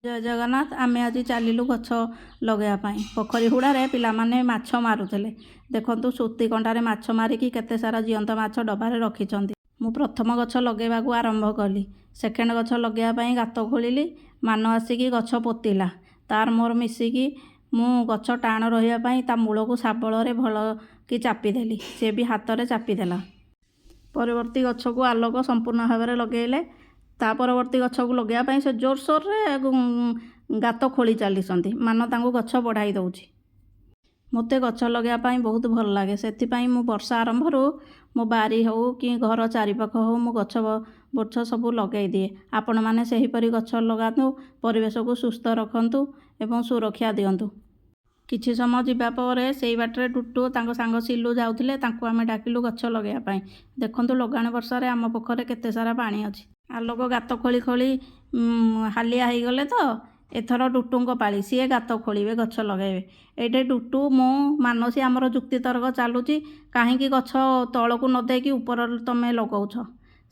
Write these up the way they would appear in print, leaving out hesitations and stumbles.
ଜୟ ଜଗନ୍ନାଥ। ଆମେ ଆଜି ଚାଲିଲୁ ଗଛ ଲଗାଇବା ପାଇଁ। ପୋଖରୀ ହୁଡ଼ାରେ ପିଲାମାନେ ମାଛ ମାରୁଥିଲେ। ଦେଖନ୍ତୁ, ସୁତି କଣ୍ଟାରେ ମାଛ ମାରିକି କେତେ ସାରା ଜିଅନ୍ତା ମାଛ ଡବାରେ ରଖିଛନ୍ତି। ମୁଁ ପ୍ରଥମ ଗଛ ଲଗାଇବାକୁ ଆରମ୍ଭ କଲି। ସେକେଣ୍ଡ ଗଛ ଲଗାଇବା ପାଇଁ ଗାତ ଖୋଳିଲି। ମାନ ଆସିକି ଗଛ ପୋତିଲା। ତାର ମୋର ମିଶିକି ମୁଁ ଗଛ ଟାଣ ରହିବା ପାଇଁ ତା ମୂଳକୁ ଶାବଳରେ ଭଲ କି ଚାପିଦେଲି। ସେ ବି ହାତରେ ଚାପିଦେଲା। ପରବର୍ତ୍ତୀ ଗଛକୁ ଆଲୋକ ସମ୍ପୂର୍ଣ୍ଣ ଭାବରେ ଲଗାଇଲେ। ତା ପରବର୍ତ୍ତୀ ଗଛକୁ ଲଗାଇବା ପାଇଁ ସେ ଜୋରସୋରରେ ଗାତ ଖୋଳି ଚାଲିଛନ୍ତି। ମାନ ତାଙ୍କୁ ଗଛ ବଢ଼ାଇ ଦେଉଛି। ମୋତେ ଗଛ ଲଗାଇବା ପାଇଁ ବହୁତ ଭଲ ଲାଗେ। ସେଥିପାଇଁ ମୁଁ ବର୍ଷା ଆରମ୍ଭରୁ ମୋ ବାରି ହେଉ କି ଘର ଚାରିପାଖ ହେଉ, ମୁଁ ଗଛ ବୃଛ ସବୁ ଲଗାଇ ଦିଏ। ଆପଣମାନେ ସେହିପରି ଗଛ ଲଗାନ୍ତୁ, ପରିବେଶକୁ ସୁସ୍ଥ ରଖନ୍ତୁ ଏବଂ ସୁରକ୍ଷା ଦିଅନ୍ତୁ। କିଛି ସମୟ ଯିବା ପରେ ସେଇ ବାଟରେ ଡୁଟୁ, ତାଙ୍କ ସାଙ୍ଗ ସିଲୁ ଯାଉଥିଲେ। ତାଙ୍କୁ ଆମେ ଡାକିଲୁ ଗଛ ଲଗାଇବା ପାଇଁ। ଦେଖନ୍ତୁ, ଲଗାଣ ବର୍ଷାରେ ଆମ ପୋଖରୀରେ କେତେ ସାରା ପାଣି ଅଛି। ଆଲୋକ ଗାତ ଖୋଳି ଖୋଳି ହାଲିଆ ହେଇଗଲେ ତ ଏଥର ଡୁଟୁଙ୍କ ପାଳି, ସିଏ ଗାତ ଖୋଳିବେ, ଗଛ ଲଗାଇବେ। ଏଇଠି ଡୁଟୁ, ମୁଁ, ମାନସୀ ଆମର ଯୁକ୍ତିତର୍କ ଚାଲୁଛି, କାହିଁକି ଗଛ ତଳକୁ ନ ଦେଇକି ଉପର ତମେ ଲଗାଉଛ?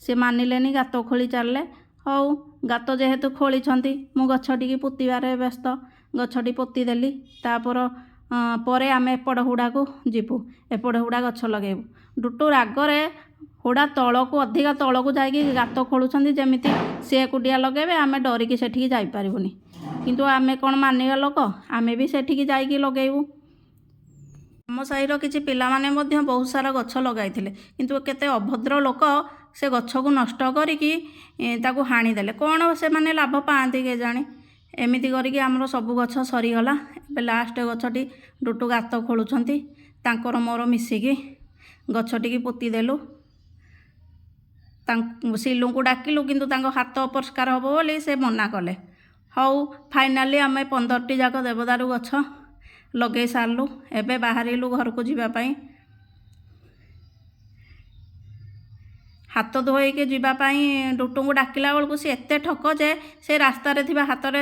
ସେ ମାନିଲେନି, ଗାତ ଖୋଳି ଚାଲିଲେ। ହଉ, ଗାତ ଯେହେତୁ ଖୋଳିଛନ୍ତି, ମୁଁ ଗଛଟିକି ପୋତିବାରେ ବ୍ୟସ୍ତ। ଗଛଟି ପୋତିଦେଲି। ତାପର ପରେ ଆମେ ଏପଟ ହୁଡ଼ାକୁ ଯିବୁ, ଏପଟ ହୁଡ଼ା ଗଛ ଲଗାଇବୁ। ଡୁଟୁ ରାଗରେ ହୁଡ଼ା ତଳକୁ, ଅଧିକା ତଳକୁ ଯାଇକି ଗାତ ଖୋଳୁଛନ୍ତି, ଯେମିତି ସେ ଏକୁଟିଆ ଲଗାଇବେ, ଆମେ ଡରିକି ସେଠିକି ଯାଇପାରିବୁନି। କିନ୍ତୁ ଆମେ କ'ଣ ମାନିବା ଲୋକ? ଆମେ ବି ସେଠିକି ଯାଇକି ଲଗାଇବୁ। ଆମ ସାହିର କିଛି ପିଲାମାନେ ମଧ୍ୟ ବହୁତ ସାରା ଗଛ ଲଗାଇଥିଲେ। କିନ୍ତୁ କେତେ ଅଭଦ୍ର ଲୋକ ସେ ଗଛକୁ ନଷ୍ଟ କରିକି ତାକୁ ହାଣିଦେଲେ। କ'ଣ ସେମାନେ ଲାଭ ପାଆନ୍ତି କେଜାଣି? ଏମିତି କରିକି ଆମର ସବୁ ଗଛ ସରିଗଲା। ଏବେ ଲାଷ୍ଟ ଗଛଟି ଡୁଟୁ ଗାତ ଖୋଳୁଛନ୍ତି। ତାଙ୍କର ମୋର ମିଶିକି ଗଛଟିକି ପୋତିଦେଲୁ। ତାଙ୍କୁ ସିଲୁଙ୍କୁ ଡାକିଲୁ, କିନ୍ତୁ ତାଙ୍କ ହାତ ଅପରିଷ୍କାର ହେବ ବୋଲି ସେ ମନା କଲେ। ହଉ, ଫାଇନାଲି ଆମେ 15ଟି ଯାକ ଦେବଦାରୁ ଗଛ ଲଗେଇ ସାରିଲୁ। ଏବେ ବାହାରିଲୁ ଘରକୁ ଯିବା ପାଇଁ। ହାତ ଧୋଇକି ଯିବା ପାଇଁ ଡୁଟୁଙ୍କୁ ଡାକିଲା ବେଳକୁ ସେ ଏତେ ଠକ ଯେ ସେ ରାସ୍ତାରେ ଥିବା ହାତରେ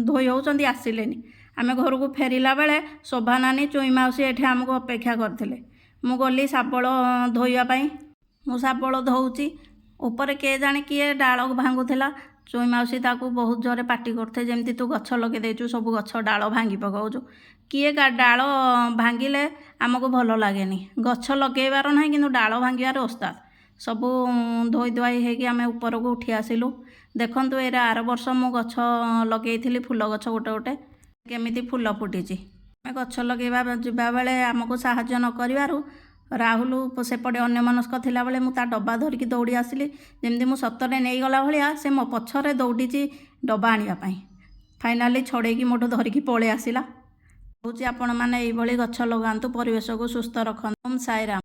ଧୋଇ ହେଉଛନ୍ତି, ଆସିଲେନି। ଆମେ ଘରକୁ ଫେରିଲା ବେଳେ ଶୋଭା ନାନୀ, ଚୁଇଁ ମାଉସୀ ଏଠି ଆମକୁ ଅପେକ୍ଷା କରିଥିଲେ। ମୁଁ ଗଲି ଶାବଳ ଧୋଇବା ପାଇଁ। ମୁଁ ଶାବଳ ଧୋଉଛି, ଉପରେ କେଜାଣି କିଏ ଡାଳ ଭାଙ୍ଗୁଥିଲା। ଚୁଇଁ ମାଉସୀ ତାକୁ ବହୁତ ଜୋରରେ ପାଟି କରୁଥିଲେ, ଯେମିତି ତୁ ଗଛ ଲଗେଇ ଦେଇଛୁ, ସବୁ ଗଛ ଡାଳ ଭାଙ୍ଗି ପକାଉଛୁ। କିଏ ଡାଳ ଭାଙ୍ଗିଲେ ଆମକୁ ଭଲ ଲାଗେନି। ଗଛ ଲଗେଇବାର ନାହିଁ, କିନ୍ତୁ ଡାଳ ଭାଙ୍ଗିବାର ଓସ୍ତାଦ। ସବୁ ଧୋଇ ଧୁଆଇ ହେଇକି ଆମେ ଉପରକୁ ଉଠି ଆସିଲୁ। ଦେଖନ୍ତୁ, ଏଇଟା ଆର ବର୍ଷ ମୁଁ ଗଛ ଲଗେଇଥିଲି, ଫୁଲ ଗଛ ଗୋଟେ ଗୋଟେ କେମିତି ଫୁଲ ଫୁଟିଛି। ଆମେ ଗଛ ଲଗେଇବା ଯିବା ବେଳେ ଆମକୁ ସାହାଯ୍ୟ ନ କରିବାରୁ ରାହୁଲ ସେପଟେ ଅନ୍ୟମନସ୍କ ଥିଲାବେଳେ ମୁଁ ତା ଡବା ଧରିକି ଦୌଡ଼ି ଆସିଲି। ଯେମିତି ମୁଁ ସତରେ ନେଇଗଲା ଭଳିଆ ସେ ମୋ ପଛରେ ଦୌଡ଼ିଛି ଡବା ଆଣିବା ପାଇଁ। ଫାଇନାଲି ଛଡ଼େଇକି ମୋଠୁ ଧରିକି ପଳେଇ ଆସିଲା। କହୁଛି, ଆପଣମାନେ ଏଇଭଳି ଗଛ ଲଗାନ୍ତୁ, ପରିବେଶକୁ ସୁସ୍ଥ ରଖନ୍ତୁ। ଓମ୍ ସାଇରାମ।